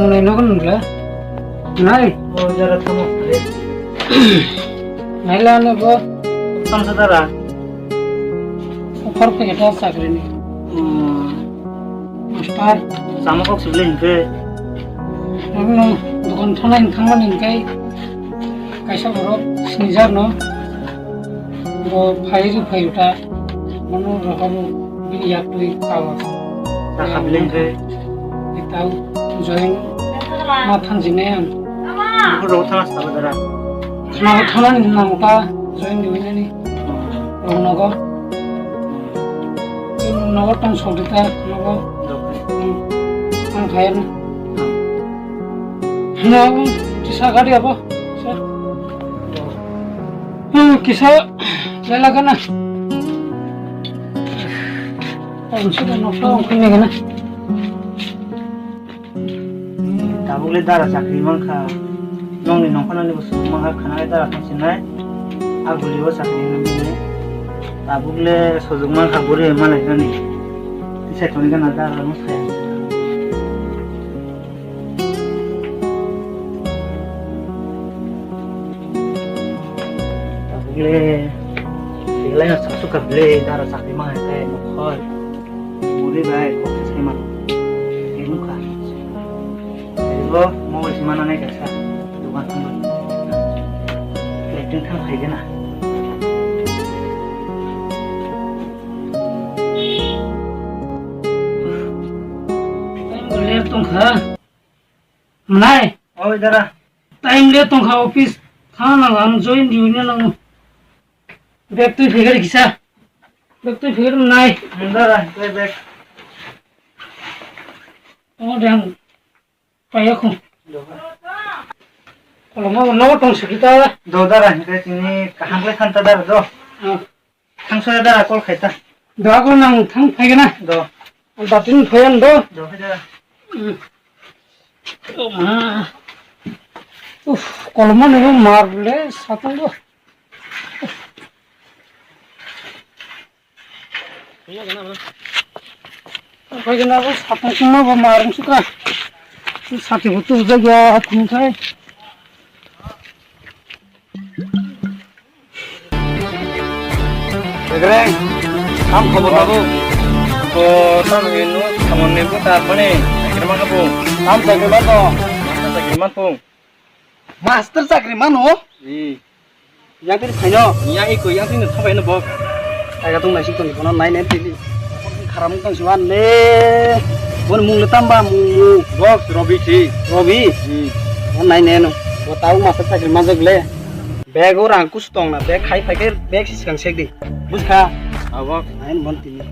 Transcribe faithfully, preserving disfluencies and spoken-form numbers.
Nai nogo nungla. Nai. O jara tamo. Nai la ne bo. Tamo sa dara. Khor phe ta chakri ni. Hmm. Master. Sama kok sibling ke. Ang no dukan thana in thangma ning kai. Kaisa borok sinijar no. Bo phai ri phai uta. Mano rohoro bini yak twi kawa. Sakha bileng khe. Tau join ma thangjinai ang. Nokho rok thana sabo dara. Nokho thana ni nang ta join ni winani. Rong nogo. Nogo tong sok dita nogo. Ang khayan. No, kisa gari apa? Sir. Hmm, kisa lelagana. Ang sudah nokta ang kini gana. Tabuk le dara chakri mankha. Nongni nongkhornani bo sujung mankha, khana le dara thang sinai. A guli o chakri nang bini. Tabuk le sujung mankha, buri malai nani. Tisai thoni gana dara no saya. Tabuk le belai no sasuk kha ble dara chakri mankha khe nokhor. Buri bai kok se sai mano. Tei nukha. Tei bo mobile se mana nai kaisa. Dukan thangwi. Electric thang khai gana. Time le tongkha. Mwnai. Oi dara. Time le tongkha office. Thang nang ang join di nang. Bag twi phegari kisa. Bag twi phegari mwnai. Dara, bag. Oh, dang. Paya khum. Koloma no tong sikita. Do dara, hingke tini kaham khe khanta dara do. Ah. Thangsa dara call khaita. Do ako nang thang phaigana. Do. Datin phayan do. Do khaita. Hmm. Oh ma. Uf, koloma no mar le satang do. Okai kena bo satang tongma bo marung suka. Sati bo tu jaga athung khai. Egreng, am khobor babu. Ko tam inu samon ni ko ta pane. Egreng ma ko. Am jaga ma to. Am jaga ma ko. Master chakri mano? Ee. Yang tini phaino? Yang iko, yang tini thabaino bok. Aga tong naising tong kono nai nai tini. Kharam tong siwan le. Bon mung le tamba mung mung. Bok Robi thi. Robi? Hmm. Bon nai nai no. Bo tau master chakri manjak le. Bag o rang kus tong na, bag khai phai khe bag si sikang sek di. Buskha? Abok. Nai bon tini.